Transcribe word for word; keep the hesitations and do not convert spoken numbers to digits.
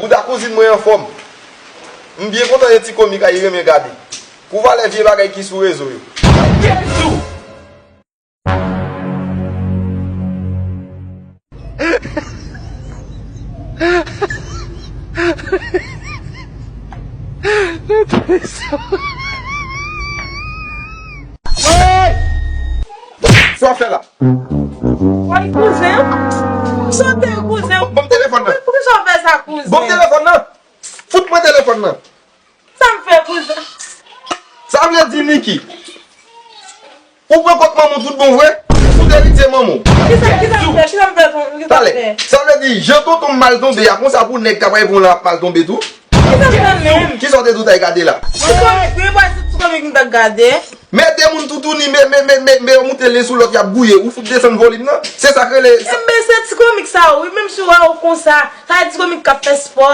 Bouda kouzin mwen anfòm. M byen kontan yon ti komik a, li renmen gade. Pou valè vye bagay ki sou rezo yo. Sa w ap fè la? Woy, kouzen. Sote, kouzen. Ban m telefòn nan. Poukisa w fè sa, kouzen? Ban m telefòn nan. Fout mwen telefòn nan. Sa m fè, kouzen? Sa vle di, Niki, ou pran kòt manman w tout bon vre? Ou fout eritye manman w. Kisa, kisa m fè? Kisa m fè? Kisa m fè? Talè. Sa vle di, jan tonton m mal tonbe a, konsa pou nèg k ap rive w lan ap mal tonbe tou? Kisa m fè menm? Kisa w te tout ay gade la? Ti komik, wi, bòy, se ti komik m t ap gade. Mete moun toutouni, me, me, me, me, me yo moute len sou lòt, y ap gouye. Ou fout desann volim nan? Se sa k rele sa. Enben, se ti komik sa, wi, menm si w wè w konsa. Sa ti komik k ap fè spò.